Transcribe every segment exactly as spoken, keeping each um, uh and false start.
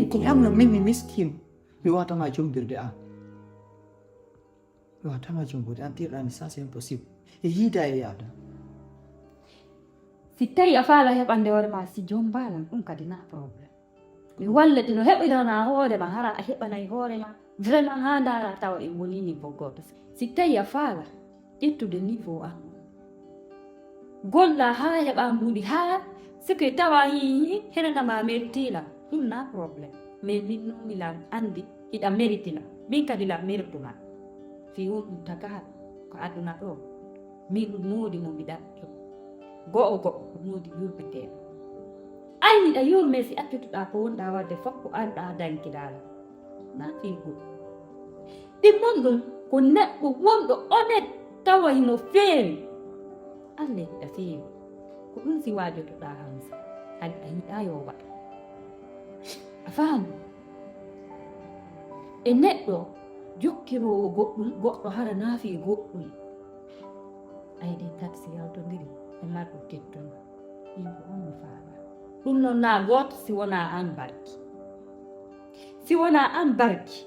Ko am no min mi miskin. Mi wawata ma jombirde an. Mi wawata ma jombirde an, tirɗani, ça c'est impossible. E yiida e yaada. Si tawi a faala heɓande hoore ma, si jombaa lan, ɗum kadi na problème. Mi wallete no heɓirana hoore ma, hara a heɓanay hoore ma. Vraiment, haa ndaara tawa en woni niveau gooto. Si tawi a faala ƴettude niveau an, golla haa heɓa mbuuɗi, haa sike tawa hi, hi, henana ma mertila, ɗum na problème. Mais min noon mi lan anndi hiɗa meritila, min kadi lan merituma. Fii on ɗum tagaaɗo ko aduna ɗo, min ɗum moodi mo mi ɗaɓɓi. Go'o go'o ko moodi yurmeteeɗo. Ay, miɗa yurme si accutuɗaa ko wonɗaa waɗde fof, ko arɗaa dankiɗaa lan. Na fii goɗɗum. Ɗin non ɗum ko neɗɗo wonɗo honnête tawa hino feewi. Alla hiɗa feewi. Ko ɗum si waajotoɗaa hansa. Hay a yiɗaa yo waɗ. A faami? E neɗɗo jokkiroowo goɗɗum, goɗɗo hara na fii goɗɗum. Ay, ɗin tati si yaltondiri, e marɗo teddungal, yimɓe on no faala. Ɗum non na gooto si wonaa an barki. Si wonaa an barki,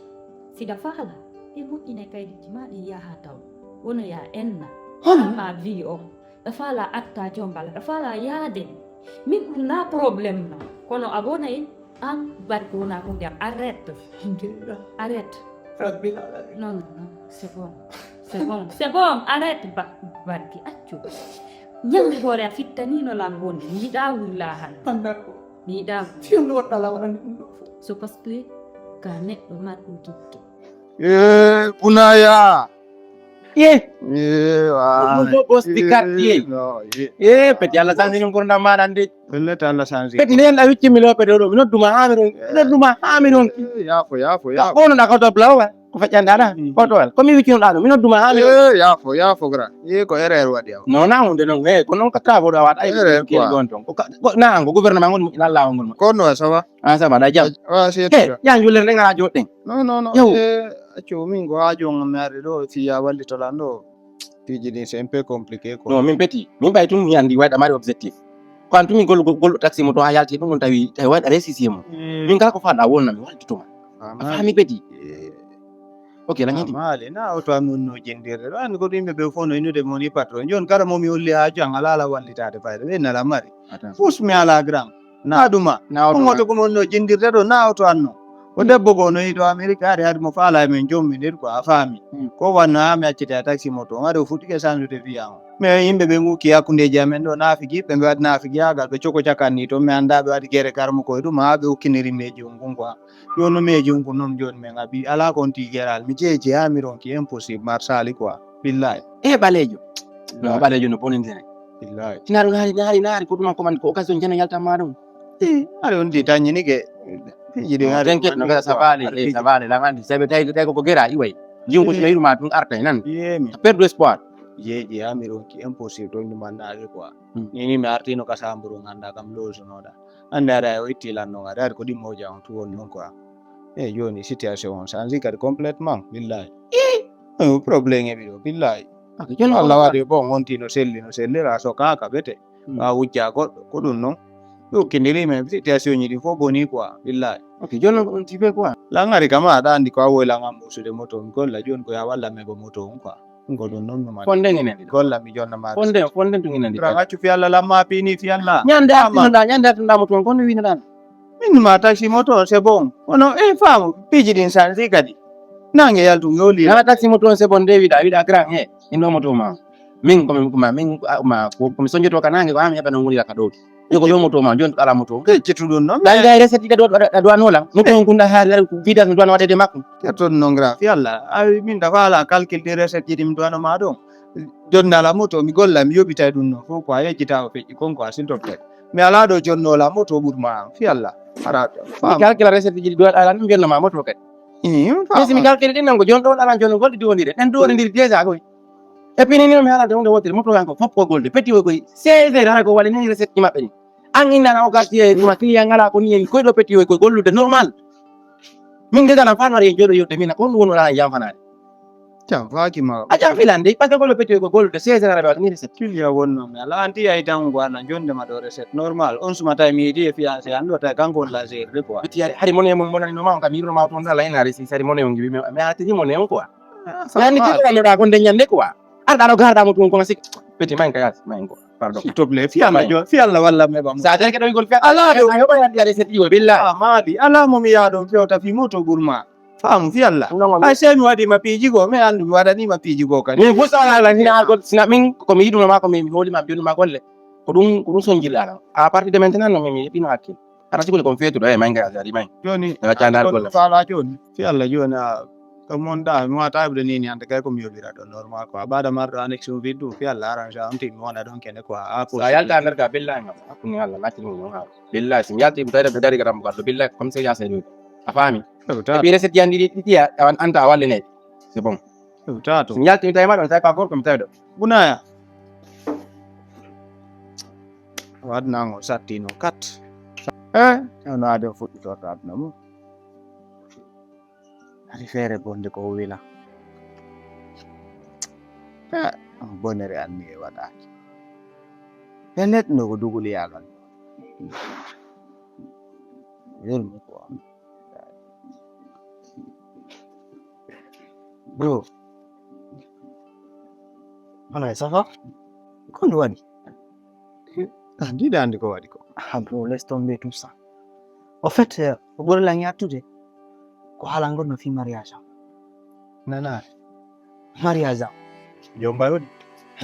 siɗa faala, ɗe moƴƴinay kaydiiji ma ɗin yaha taw. Wono ya enna. Hono? Amma vie on. Ɗa faala atta jombal, ɗa faala yaade. Min ɗum na problème ma. Kono a wonay an barki wona hunde am. Arrête. Alhamdulillah. Arrête. Rabbil alamin. Non, non, non. C'est bon. C'est bon. C'est bon. Arrête ba-, barki. Accu. Ñande hoore a fittanino lan wonde. Mi yiɗa wulla han. Andarko. Mi yiɗa. Fiyonde woɗɗa la waɗande ɗum ɗo fof. So parce que ka neɗɗo marɗo gikke. Eh, Bunaya. Ye. Eh, wa. Ɗum ɗo ɓosdi quartier. No, ye. Eh, peti Allah sanzi min gurdam maɗa nde. Pellet Allah sanzi. Peti nden a wicci mi lope ɗo ɗo. Mi nodduma ha mi ron. Mi nodduma ha mi ron. Eh, yafo, yafo, yafo. Ono da ko to blawa. Ko feƴƴande aɗa. Mm. Ko to wal. Ko mi wicci no ɗa ɗo. Mi nodduma ha mi ron. Eh, yafo, yafo gra. Ye ko erreur waɗi aw. No na hunde non. Eh, ko non ka travo ɗo a waɗa. Erreur quoi. Ɗon ton. Ko ka-, ko na ngo gouvernement ngon mo ina lawo ngon. Ko no ça va? Ah, ça va, da jam. Ah, c'est Eh, tout. Ya njulere nde ngara joɗɗen. Non, non, non. Yow. Eh, accu min ko haajo on mi ari ɗo, si ya wallito lan ɗo. Piiji ɗin, c'est un peu compliqué, quoi. Non, min peti. Min ɓay tun mi andi wayɗa mari objectif. Ko an tun min gol, gol, gol taxi mo to ha yalti ɗum on tawi, tawi wayɗa resisi mo. Mm. Min kala ko faɗa wonna mi wallituma. Ah, a faami peti. Eh. Ok, la ngadi. Amale, na auto am no jindirde. Ɗo an ko ɗum ɓe fof no inude mo ni patron. Jon kara mo mi holli haajo an ala ala wallitade fayda. Ɓe nala mari. Attends. Fus mi ala grand. Na ɗuma. Na auto. Ko ngoto ko mon no jindirde ɗo, na auto an no. Ko debbo goo no yiɗo Amerique, ari, ari mo faala e men jomminir ko a faami. Mm. Ko wanno haa mi acciti a taxi moto, on ari o fuɗɗike sansude fiya on. Mais yimɓe ɓe ngukki hakkundeeji amen ɗo, naafiki, ɓe mbe waɗi naafiki yaagal, ɓe coko cakanni toon, mi anndaa ɓe waɗi gere garmo koye ɗum, haa ɓe ukkiniri meeji on kun quoi. Jooni no meeji on kun noon jooni men abi, alaa ko on tii geral, mi jeeji haa mi ronki, impossible, mar sali quoi, billahi. E ɓaleejo. No, ɓaleejo no bonindire. Billahi. Tina ɗum naari, naari, naari, ko ɗum ko man, ko occasion jana yaltan ma ɗum. Eh, ari on di tañi ni ke. Fiji de ngari. Tenke no gara sabale, eh, sabale, la ngandi, sabe tay, tay ko gera iway. Jingo sino yirma tun arta nan. Yemi. Perdu espoir. Jeeji ha mi ronki impossible to mi manna ari quoi. Hmm. Ni ni mi artino ka samburu nganda kam loso noda. Ande ara o itti lan no ngada ko dimmo ja on tu on non quoi. E joni situation on change kadi complètement, billahi. Eh, problème e ɓiɗo, billahi. Ake jono Allah waɗi bon, wonti no selli, no selli, ra so kaka bete. Hmm. Wa wujja goɗɗo, ko ɗum non. Ɗo kendiri men, situation ji ɗi fof boni quoi, billahi. Ok, jono ko ɗum tipe quoi. Langari kama aɗa andi ko a woy langam musude moto, mi golla joni ko ya walla me ko moto on quoi. Ko ɗum non no ma. Fonde ngenen ɗiɗo. Golla mi jonna ma. Fonde, fonde to ngenen ɗiɗo. Ra accu fi Allah lamma pini fi Allah. Ñande artinoɗa, ñande artinoɗa moto on, kono winoɗa. Min ma taxi moto, c'est bon. Kono, eh, faamu, piiji ɗin sansi kadi. Nange yaltu, ngoli. Nana taxi moto, c'est bon, de wiɗa, wiɗa grand, eh. Min ɗo moto ma. Min, ko min, ko ma, min, ah, ma, ko, ko mi sonjoto ka nange, ko ami heɓa no ngolira ka ɗo. Yo ko yo moto ma, jon ala moto. Ke cetu ɗum non. Ɗan gay recette ɗiɗa ɗo, ɗo, ɗo, ɗo, ɗo, moto on kunda haari, ɗaɗa ko vidas no ɗo waɗede makko. Ke ton non grand. Fi Allah, ay, min da fala calcul de recette ɗiɗi mi ɗo ma ɗo. Jonnala moto, mi golla, mi yoɓitay ɗum non. Fof ko a yejjita o feƴƴi kon ko a sintoto. Mi alaa ɗo jonnola moto ɓurma am. Fi Allah. Ara. Mi calcula recette ji ɗi ɗo ala, mi jonnama moto kadi. Ii, mi faama. Esi mi calcule ɗin nan ko jon ɗon alan jon golɗi ɗi wonire. Ɗen ɗo woniri déjà koy. E pini ni mi haalanta hunde wotere, moto kan ko fof ko golde. Petit o koy seize heures hara ko wali ni recette ji maɓɓe ni. An innana o quartier ma client ngala ko ni en koy ɗo petit o koy gollude normal. Min déjà na fanwari e joɗo yodde mina ko ɗum wonora e jamfanaade. Cam faaki ma. A ƴan filande parce que golo peccoy ko gollude seize heures aɓe waɗani recette. Kiliya wonno mi ala anti ay tan ko ana jonde ma ɗo recette normal on suma tawi mi yiidi e fiancé an ɗo tawi kanko on la gérde quoi. Petit hari hari mone mon monani no ma on kam yiɗuno ma ton dala ina resi hari mone on gibi mi atiri mone on quoi. Mi andi tigi walloɗa kon de ñande quoi. Arɗa ɗo garɗa mo tun kon sik. Petit main kayas main quoi. Pardon. S'il te plaît, fi Allah jo, fi Allah walla me bam. Sa teke ɗo igol fi Allah ɗo. Ayo ɓa yandi recette ɗi o billa. Maɗi ala mo mi yaha ɗon fewta fi moto ɓurma. Faamu fi Allah. Ay sey mi waɗi ma piiji goo, mi anndu mi waɗani ma piiji goo kadi. Min fu sala la hina gol sina min ko mi yiɗuno ma ko mi mi holi ma biyuno ma golle. Ko ɗum ko ɗum sonjirɗa ɗo. À partir de maintenant no mi mi heɓino hakkil. Hara sikuli kon feetuɗo e mayga a jari may. Joni. Daga candar golle. Fala joni. Fi Allah joni a ko mon da mi wata heɓde ni ni hande kay ko mi yoɓira ɗo normal quoi. Ɓaɗa marɗo annexion viddu fi Allah arrange am ti mi wona ɗon kene quoi. A ko. Sa yalta nder ka billahi ngam. Hakkunde Allah latti ɗum ɗon ha. Billahi so mi yalti mi tawi ɓe dari garam ko Allah billahi comme c'est ya c'est lui. A faami. Ɓe recette yan ɗiɗi ɗiɗi a tawan anta a wallinay. C'est bon. Tato. Mi yalti mi tawi maɗo mi tawi ka gorko mi tawi ɗo. Bunaya. Waɗnango sattino kat. Eh, no ade fuɗɗitorto aduna mum. Hari feere bonde ko wila. Eh, bonere anni e waɗaki. E neɗɗo ko duguli yagal. Yurmi ko. Bro. Wala ça va? Ko ndu waɗi? Ah, ndiɗa andi ko waɗi ko. Ah, bro, laisse tomber tout ça. Au fait, euh, o ɓuri lan yattude ko haala ngol no fi mariage am. Nana. Mariage am. Jombay woni?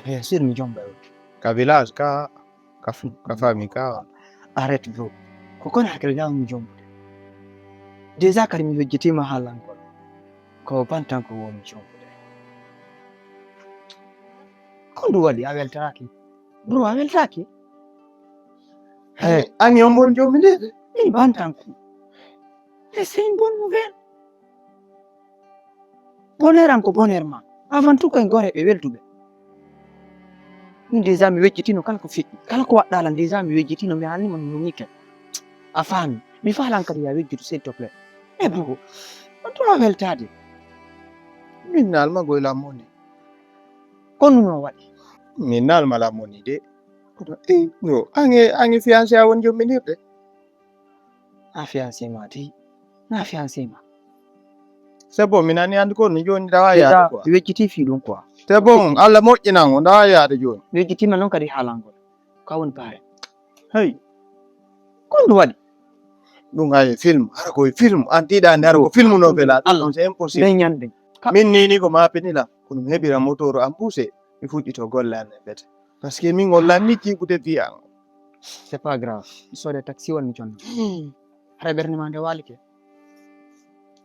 Bien sûr mi jombay woni. Ka village ka ka famille ka. Arrête bro. Ko kono hakkille ñaawmi jombude. Déjà kadi mi wejjitima haalangol. Ko bantan ko womi jombude. Ko ndu waɗi a weltaki? Bro a weltaki? Hey, an yo mbon jommi nde. Ɗi bantan ko. E c'est une bonne nouvelle. Bonheur am ko bonheur ma. Avant tout ko en gore ɓe welduɓe. Min déjà mi wejjitino kala ko feƴƴi kala ko waɗɗalan déjà mi wejjitino mi haalnima mi muñike. A faami mi faalan kadi ya wejjutu s'il te plaît. E bro on tuma weltade. Min nalma goy lammoni. Ko nuno waɗi? Min nalma lammoni de. Kono e yo ange ange fiancé a won jomminirde. A fiancé ma ti na fiancé ma. C'est bon mi nani andi ko no joni dawa yaade quoi. Wejjiti fi ɗum quoi. C'est bon Allah moƴƴinan o dawa yaade joni. Wejjitima noon kadi haalangol ka woni paare. Hey. Ko ɗum waɗi? Ɗum ay film hara koye film an tiɗani hara ko film no fela ɗum c'est impossible. Ɓe ñande. Min nini ko ma penila kono mi heɓira motoro an poussé mi fuɗɗito golle an e fete. Parce que min on lanni jiɓude biya. C'est pas grave. Mi soode taxi won mi jonna. Hara ɓernde ma nde walike.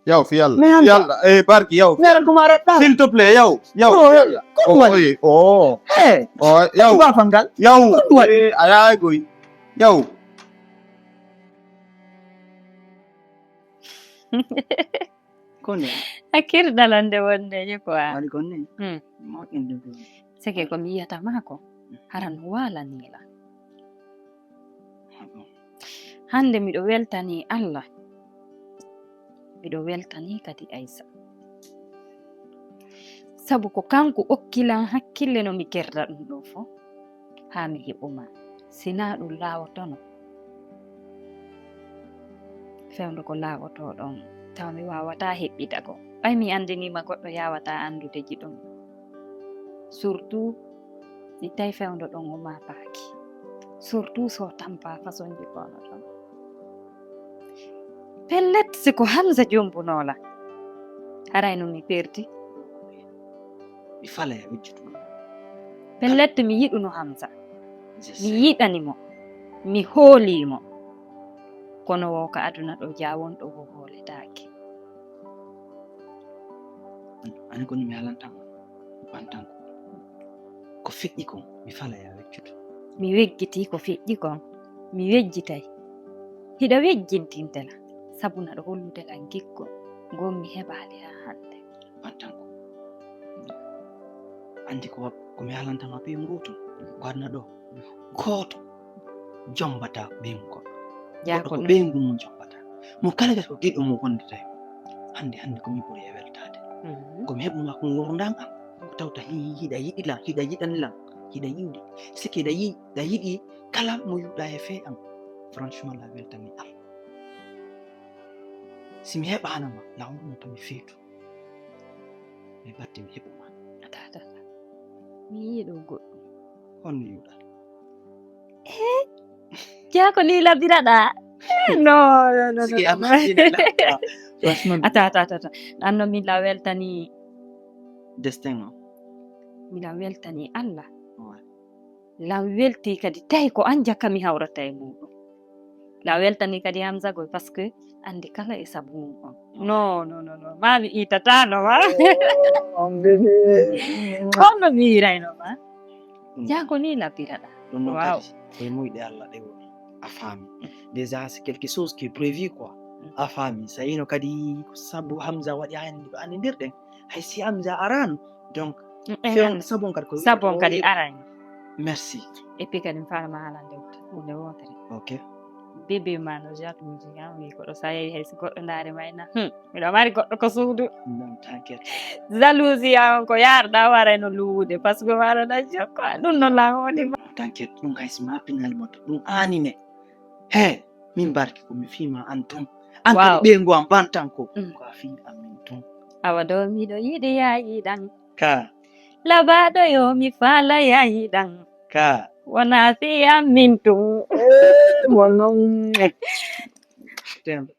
Yaw fi yalla. Mais yalla eh barki yaw. Nera kuma radda. S'il te plaît yaw. Yaw. Oh yaw. Ko wal. Oh. Eh. Oh yaw. Ba fangal. Yaw. Ko wal. Eh ayay goy. Yaw. Kone. A kirɗalande wonde je quoi. Wani konne. Hmm. Moƴƴinde ko. Seke ko mi yiyata ma ko hara no waalani la. Hande miɗo weltani Allah. Miɗo weltani kadi Aysa. Sabu ko kanko okkilan hakkille no mi kerda ɗum ɗo fo. Haa mi heɓu ma, sinaa ɗum laawotono. Fewndo ko laawotoɗon, tawa mi waawataa heɓɓitagol. Ɓay mi anndiniima goɗɗo yaawataa anndude jiɗon. Surtout si tawi fewndo ɗon o maapaaki. Surtout so o tampaa fasonji ko onoton. Pellet si ko Hamza jombunoola, haray no mi perdi. Mi falay a wejjutu. Pellet mi yiɗuno Hamza. Mi yiɗani mo. Mi hoolii mo. Kono wo ka aduna ɗo jaa wonɗo wo hooletaake. Ani kono mi alantan bantanko. Ko feƴƴi kon mi falay a wejjutu. Mi wejjitii ko feƴƴi kon. Mi wejjitay. Hiɗa wejjintintela sabu naɗo hollude lan giggol ngol mi heɓaali haa hannde. Bantanko. Anndi ko ko mi haalantama ɓiyum gootum ko aduna ɗo gooto jombata ɓiyum goɗɗo. Goɗɗo ko ɓeyngu mum jombata. Mo kala gati ko giɗo mum wondata e mum. Hannde hannde ko min ɓuri e weltaade. Ko mi heɓuma ko ngurdam am, ko tawta hi- hiɗa yiɗi lan, hiɗa yiɗani lan, hiɗa yiɗi. Siki hiɗa yiɗi, hiɗa yiɗi kala mo yuɗa e fee am. Franchement, la weltani Allah. Si mi heɓaano ma, la wonno to mi feetu. Mi batti mi heɓuma. Ata, ata, ata. Mi yiɗo goɗɗum. Honno yiɗa? Eh? Jaa ko ni labiraɗa? No, no, no, no, Siki no. Ama ina labira. Franchement. Ata, ata, ata, ata. Anno mi la weltani. Destin o. Mi la weltani Allah. Ouais. La welti kadi tawi ko an jakka mi hawrata e muɗum. La weltani kadi Hamza Goy parce que andi kala e sabu mum on. No, no, no, no. Ma mi itata no ma. On bébé. Comme mi irayno ma. Jaa ko ni labiraɗa. Ɗum noon Wow. Kadi koye muyɗe Allah ɗe woni. A faami. Déjà c'est quelque chose qui est prévu quoi. A faami. So yino kadi ko sabu Hamza waɗi haa en ɗo anndirɗen. Hay si Hamza arano. Donc, eh, feewno sabon kadi ko sabon kadi arani. Merci. Et puis kadi mi faala ma haalande hunde wootere. Ok. Bébé ma no jalousie an wi ko ɗo sa yehi hay si goɗɗo ndaari ma ina. Hmm. Miɗo mari goɗɗo ko suudu. Non, t'inquiète. Jalousie an ko yarɗa wara no luwude parce que wara na jokko ɗum no lawoni ma. T'inquiète, ɗum hay si ma pinal moto ɗum anine. He, min barki ko mi fima an tun. An Wow. Kadi ɓeyngu am ɓantan ko. Mm. Ko a fi amin tun. Awa ɗo miɗo yiɗi yayiɗan. Ka. Labaɗo yo mi faala yayiɗan. Ka. Wona si amin tun. Eh, mo non. Tembe.